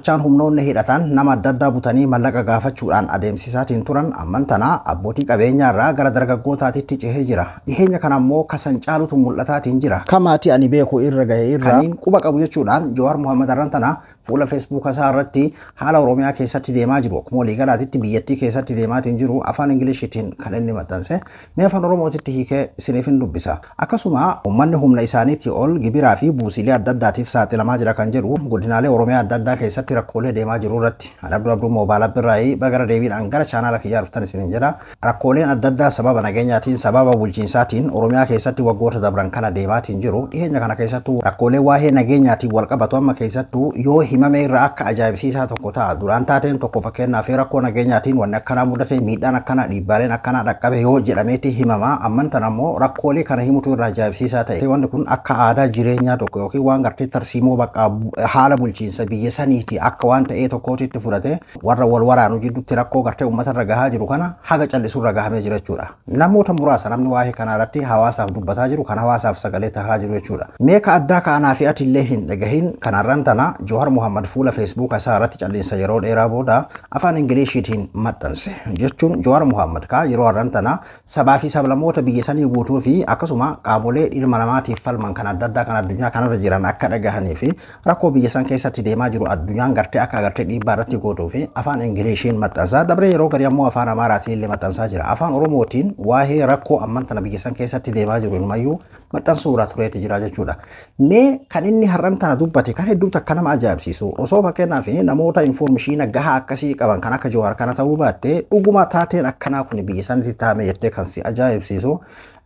Gochaan humnoonni hidhatan nama adda addaa butanii mallaqa gaafachuudhaan adeemsisaatiin turan amman tana abbootii qabeenyaarraa gara dargaggootaatitti cehee jira. Dhiheenya kana ammoo kasan caalutu mul'ataatiin jira. Kamaatii ani beeku irra gahe irraa kaniin quba qabu jechuudhaan Jawaar Muhammad arran tana fuula Feesbuuka isaa irratti haala Oromiyaa keessatti deemaa jiru akkuma waliigalaatitti biyyattii keessatti deemaatiin jiru afaan Ingiliishiitiin kan inni maxxanse mee afaan Oromootitti hiikee isiniif hin dubbisa. Akkasuma uummanni humna isaaniitii ol gibiraa fi buusiilee adda addaatiif saaxilamaa jira kan jedhu godinaalee Oromiyaa adda addaa keessatti rakkoolee deemaa jiru irratti ani Abduu Abduu Moobaala Birraayii bagara deebiidhaan gara chaanaala kiyyaa dhuftan isiniin jedha. Rakkooleen adda addaa sababa nageenyaatiin sababa bulchiinsaatiin Oromiyaa keessatti waggoota dabran kana deemaatiin jiru dhiheenya kana keessattuu rakkoolee waa'ee nageenyaatiin wal qabatu amma keessattuu yoo himame irraa akka ajaa'ibsiisaa tokko ta'a. Duraan taateen tokko fakkeenyaaf rakkoo nageenyaatiin wanni akkanaa mudate miidhaan akkanaa dhiibbaaleen akkanaa dhaqqabe yoo jedhameeti himama. Amman tana ammoo rakkoolee kana himutu irraa ajaa'ibsiisaa ta'e. Wanni kun akka aadaa jireenyaa tokko yookiin waan gartee tarsiimoo bakka haala bulchiinsa biyya saniiti akka waan ta'ee tokkootitti fudhate warra wal waraanu jidduutti rakkoo gartee uummata irra gahaa jiru kana haga callisuu irra gahamee jira jechuudha. Namoota muraasa namni waa'ee kanaa irratti hawaasaaf dubbataa jiru kan hawaasaaf sagalee tahaa jiru jechuudha. Meeqa addaa kaanaa fi ati illee hin dhagahin kanarran tana Jawaar Muhammad fuula Feesbuuka isaa irratti calliinsa yeroo dheeraa booda afaan Ingiliishiitiin maxxanse jechuun Jawaar Muhammad kaa yeroo har'an tana sabaa fi sablammoota biyya sanii guutuu fi akkasuma qaamolee ilma namaatiif falman kan adda addaa kan addunyaa kanarra jiran akka dhagahanii fi rakkoo biyya san keessatti deemaa jiru addunyaan gartee akka agartee dhiibbaa irratti gootuu fi afaan Ingiliishiin maxxansaa dabree yeroo garii ammoo afaan Amaaraatiin illee maxxansaa jira. Afaan Oromootiin waa'ee rakkoo amman tana biyya san keessatti deemaa jiru inumayyuu maxxansuu irraa tureeti jira jechuudha. Mee kan inni har'an tana dubbate kan hedduu takka nama ajaa'ibsiisu osoo fakkeenyaaf namoota infoormeeshinii gahaa akkasii qaban kan akka Jawaar kana ta'uu baatte dhuguma taateen akkanaa kun biyya sanitti taa'ame jettee kan si ajaa'ibsiisu.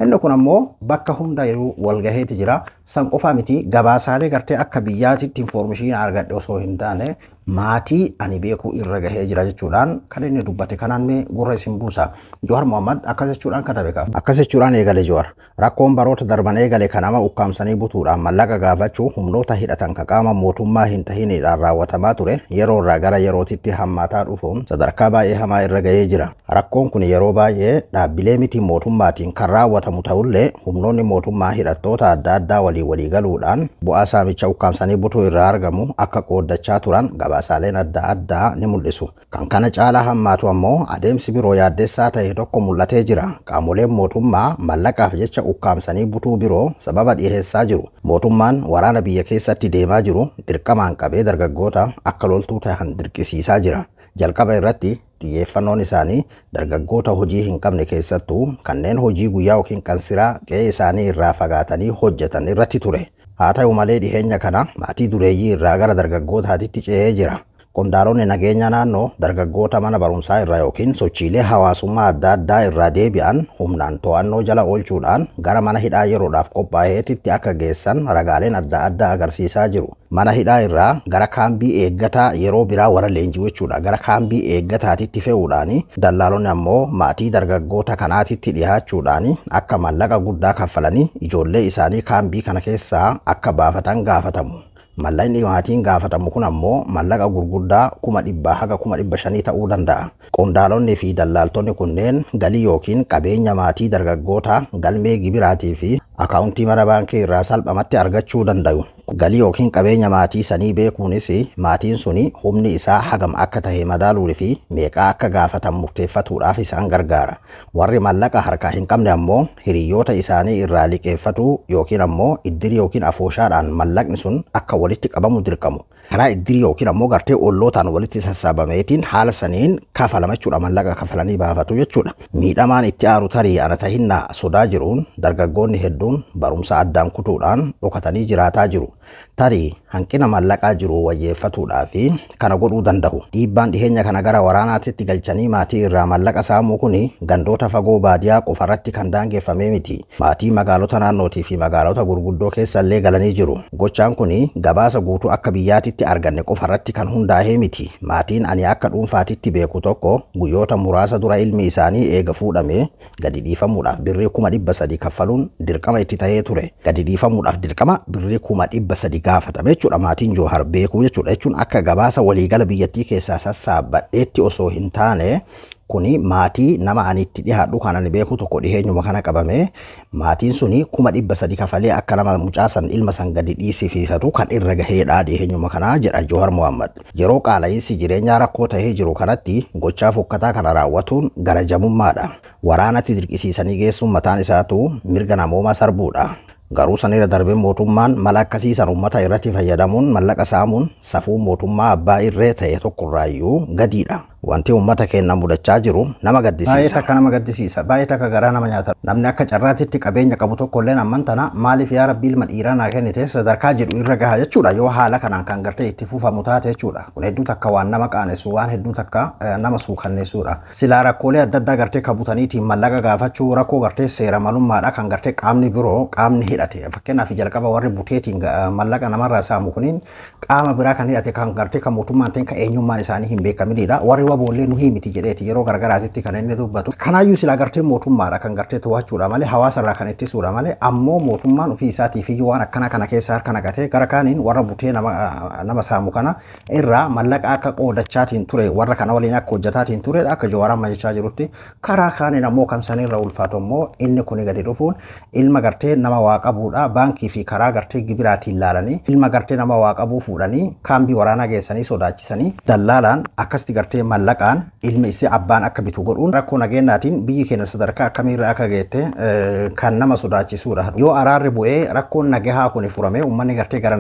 Inni kun ammoo bakka hunda yeroo walgaheeti jira. San qofaa miti gabaasaalee gartee akka biyyaatitti infoormeeshinii argadhe osoo hin taane maatii ani beeku irra gahee jira jechuudhaan kan inni dubbate kanaan mee gurra isin buusa. Jawaar Muhammad akkas jechuudhaan katabe kaaf. Akkas jechuudhaan eegale Jawaar. Rakkoon baroota darban eegale kan nama ukkaamsanii butuudhaan mallaqa gaafachuu humnoota hidhatan kan qaama mootummaa hin tahiniidhaan raawwatamaa ture yeroo irraa gara yerootitti hammaataa dhufuun sadarkaa baay'ee hamaa irra gahee jira. Rakkoon kun yeroo baay'ee dhaabbilee miti mootummaatiin kan raawwatamu ta'ullee humnoonni mootummaa hidhattoota adda addaa walii walii galuudhaan bu'aa saamicha ukkaamsanii butuu irraa argamu akka qooddachaa turan gabaasaaleen adda addaa ni mul'isu. Kan kana caalaa hammaatu ammoo adeemsi biroo yaaddessaa ta'e tokko mul'atee jira. Qaamoleen mootummaa mallaqaaf jecha ukkaamsanii butuu biroo sababa dhiheessaa jiru. Mootummaan waraana biyya keessatti deemaa jiru dirqamaan qabee dargaggoota akka loltuu ta'an dirqisiisaa jira. Jalqaba irratti xiyyeeffannoon isaanii dargaggoota hojii hin qabne keessattuu kanneen hojii guyyaa yookiin qansiraa qe'ee isaanii irraa fagaatanii hojjetan irratti ture. Haa ta'u malee dhiheenya kana maatii dureeyyii irraa gara dargaggootaatitti ce'ee jira. Qondaalonni nageenya naannoo dargaggoota mana barumsaa irraa yookiin sochiilee hawaasummaa adda addaa irraa deebi'an humnaan to'annoo jala oolchuudhaan gara mana hidhaa yeroodhaaf qophaa'eetitti akka geessan ragaaleen adda addaa agarsiisaa jiru. Mana hidhaa irraa gara kaambii eeggataa yeroo biraa warra leenji'u jechuudha. Gara kaambii eeggataatitti fe'uudhaan dallaalonni ammoo maatii dargaggoota kanaatitti dhihaachuudhaan akka mallaqa guddaa kaffalanii ijoollee isaanii kaambii kana keessaa akka baafatan gaafatamu. Mallaqni maatiin gaafatamu kun ammoo mallaqa gurguddaa 400,000 haga 500,000 ta'uu danda'a. Qondaalonni fi dallaaltonni kunneen galii yookiin qabeenya maatii dargaggoota galmee gibiraatii fi akaawuntii mana baankii irraa salphamatti argachuu danda'u. Galii yookiin qabeenya maatii sanii beekuunis maatiin suni humni isaa hagam akka tahe madaaluu fi meeqaa akka gaafatan murteeffatuudhaaf isaan gargaara. Warri mallaqa harkaa hin qabne ammoo hiriyoota isaanii irraa liqeeffatu yookiin ammoo iddirii yookiin afooshaadhaan mallaqni sun akka walitti qabamu dirqamu. Karaa iddirii yookiin ammoo gartee ollootaan walitti sassaabameetiin haala saniin kafalama jechuudha mallaqa kafalanii baafatu jechuudha. Miidhamaan itti aaru tarii ana tahinnaa sodaa jiruun dargaggoonni hedduun barumsa addaan kutuudhaan dhokatanii jiraataa jiru. Tarii hanqina mallaqaa jiru wayyeeffatuudhaa fi kana godhuu danda'u. Dhiibbaan dhiheenya kana gara waraanaatitti galchanii maatii irraa mallaqa saamuu kun gandoota fagoo baadiyaa qofarratti kan daangeffamee miti. Maatii magaalota naannootii fi magaalota gurguddoo keessa illee galanii jiru. Gochaan kun gabaasa guutuu akka biyyaatitti arganne qofarratti kan hundaa'ee miti. Maatiin ani akka dhuunfaatitti beeku tokko guyyoota muraasa dura ilmi isaanii eega fuudhamee gadi dhiifamuudhaaf birrii 300,000 kaffaluun dirqama itti ta'ee ture. Gadi dhiifamuudhaaf dirqama birrii 300,000 gaafatame jechuudha. Maatiin Jawaar beekuu jechuudha. Jechuun akka gabaasa waliigala biyyattii keessaa sassaabbadheetti osoo hin taane Kuni maatii nama ani itti dhiyaadhu kan ani beeku tokko dhiheenyuma kana qabame maatiin suni 300,000 kafalee akka nama mucaa san ilma san gadi dhiisifisatu kan irra gaheedha dhiheenyuma kana jedha Jowaar Mohaammed. Yeroo qaala'iinsi jireenyaa rakkoo tahee jiru kanatti gochaa fokkataa kana raawwatuun gara jabummaadha. Waraanatti dirqisiisanii geessuun mataan isaatu mirga namoomaa sarbuudha. Garuu sanirra darbee mootummaan mala akkasiisan uummata irratti fayyadamuun mallaqa saamuun safuu mootummaa abbaa irree ta'e tokkorraayyuu gadiidha. Wanti uummata keenya mudachaa jiru nama gaddisiisa. Baay'ee takka nama gaddisiisa. Baay'ee takka garaa nama nyaata. Namni akka carraatitti qabeenya qabu tokko illee amman tana maaliif yaa rabbi ilma dhiiraa naa kennite sadarkaa jedhu irra gaha jechuudha. Yoo haala kanaan kan gartee itti fufamu taate jechuudha. Kun hedduu takka waan nama qaanessu waan hedduu takka nama suukanneessuudha. Silaa rakkoolee adda addaa gartee kabutaniitiin mallaqa gaafachuu rakkoo gartee seera malummaadha kan gartee qaamni biroo qaamni hidhate. Fakkeenyaaf jalqaba warri buteetiin mallaqa namarraa saamu kuniin qaama biraa kan hidhate kan gartee kan mootummaan ta'in kan eenyummaan isaanii hin beekaminidha. Warri waboollee nu himiti jedheeti yeroo gargaraatitti kan inni dubbatu. Kanaayyuu silaa gartee mootummaadha kan gartee to'achuudha malee hawaasarraa kan ittisuudha malee ammoo mootummaan ofii isaatiif iyyuu waan akkana kana keessa harka naqatee gara kaaniin warra butee nama saamu kana irraa mallaqa akka qoodachaatiin ture warra kana waliin akka hojjetaatiin turedha akka Jawaar amma jechaa jirutti karaa kaaniin ammoo kan sanirra ulfaatu ammoo inni kuni gadi dhufuun ilma gartee nama waa qabuudha baankii fi karaa gartee gibiraatiin laalanii ilma gartee nama waa qabuu fuudhanii kaambii waraanaa geessanii sodaachisanii dallaalaan akkasitti gartee mallaqaan ilmi isii abbaan akka bitu godhuun rakkoo nageenyaatiin biyyi keenya sadarkaa akkamiirra akka geette kan nama sodaachisuudha. Yoo araarri bu'ee rakkoon nagahaa kun furamee uummanni gartee gara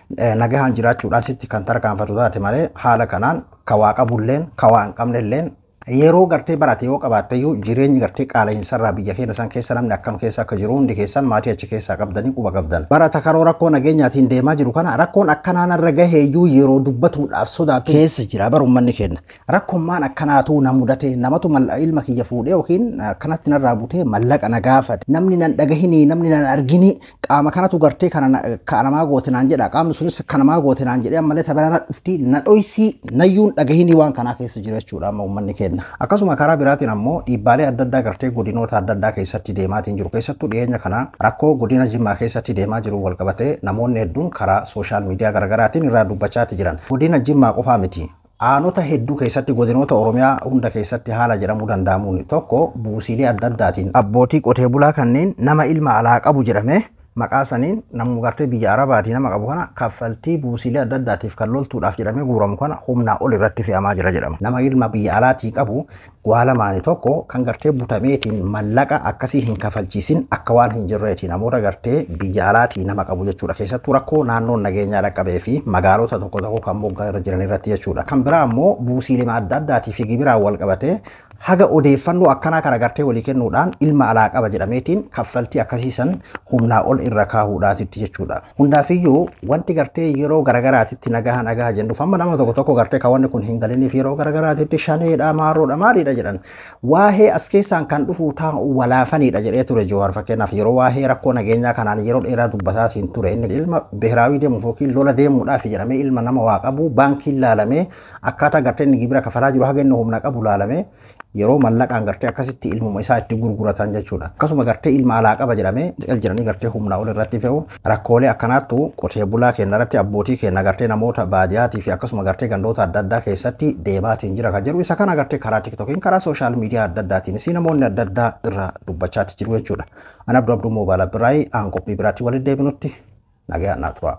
nagahaan jiraachuudhaan sitti kan tarkaanfatu taate malee haala kanaan ka waa qabulleen ka waa hin qabnelleen yeroo gartee barate yoo qabaatte iyyuu jireenyi gartee qaala'insarraa biyya keenya san keessa namni akkam keessa akka jiru hundi keessan maatii achi keessaa qabdanii quba qabdan. Barata karoo rakkoo nageenyaatiin deemaa jiru kana rakkoon akkanaan irra gahee iyyuu yeroo dubbatuudhaaf sodaatu keessa jira bara uummanni keenya. Rakkoon akkanaatu na mudate namatu ilma kiyya fuudhee yookiin akkanatti narraa butee mallaqa na gaafate namni nan dhagahini namni nan argini qaama kanatu gartee kana namaa goote naan jedha qaamni sunis kanamaa goote naan jedhee ammallee tabalana dhufti na dhoysii nayyuun dhagahini waan kanaa keessa jira jechuudha amma uummanni keenya. Akkasuma karaa biraatiin ammoo dhiibbaalee adda addaa gartee godinoota adda addaa keessatti deemaatiin jiru keessattuu dhiyeenya kana rakkoo godina Jimmaa keessatti deemaa jiru walqabatee namoonni hedduun karaa sooshaal miidiyaa garaagaraatiin irraa dubbachaati jiran. Godina Jimmaa qofaa miti. Aanota hedduu keessatti godinoota Oromiyaa hunda keessatti haala jedhamuu danda'amuun tokko buusiilee adda addaatiin abbootii qotee bulaa kanneen nama ilma alaa qabu jedhamee maqaa saniin namuu gartee biyya Arabaatii nama qabu kana kaffaltii buusiilee adda addaatiif kan loltuudhaaf jedhamee guuramu kana humnaa ol irratti fe'amaa jira jedhama. Nama ilma biyya alaatii qabu gwaalamaani tokko kan gartee butameetiin mallaqa akkasii hin kafalchiisin akka waan hin jirreeti namoota gartee biyya alaatii nama qabu jechuudha. Keessattuu rakkoo naannoon nageenyaa dhaqqabee fi magaalota tokko tokko kan moggaa irra jiran irratti jechuudha. Kan biraa ammoo buusiilee adda addaatii fi gibiraan wal qabatee haga odeeffannoo akkanaa kana gartee walii kennuudhaan ilma alaa qaba jedhameetiin kaffaltii akkasiisan humnaa ol irra kaahuudhaatitti jechuudha. Hundaafiyyuu wanti gartee yeroo garagaraatitti nagaha nagaha jennuuf amma nama tokko tokko gartee kan wanni kun hin galiniif yeroo garagaraatitti shaneedha maaroodha maaliidha jedhan. Waa'ee as keessaan kan dhufu taa'u walaafanidha jedhee ture Jawaar fakkeenyaaf yeroo waa'ee rakkoo nageenyaa kanaan yeroo dheeraa dubbataatiin ture inni ilma biheeraawii deemuuf yookiin lola deemuudhaaf jedhamee ilma nama waa qabu baankiin laalamee akkaataa gartee inni gibira kafalaa jiru haga inni humna qabu laalamee yeroo mallaqaan gartee akkasitti ilmuma isaa itti gurguratan jechuudha. Akkasuma gartee ilma alaa qaba jedhamee jiranii gartee humnaa ol irratti fe'u rakkoolee akkanaattu qotee bulaa keenya irratti abbootii keenya gartee namoota baadiyaatii fi akkasuma gartee gandoota adda addaa keessatti deemaatiin jira kan jedhu isa kana gartee karaa tiktookiin karaa sooshaal miidiyaa adda addaatiinis namoonni adda addaa irraa dubbachaatti jiru jechuudha. Ani Abduu Abduu Moobaala Biraayi aan qophii biraatti walitti deebinutti nagaa naa tura.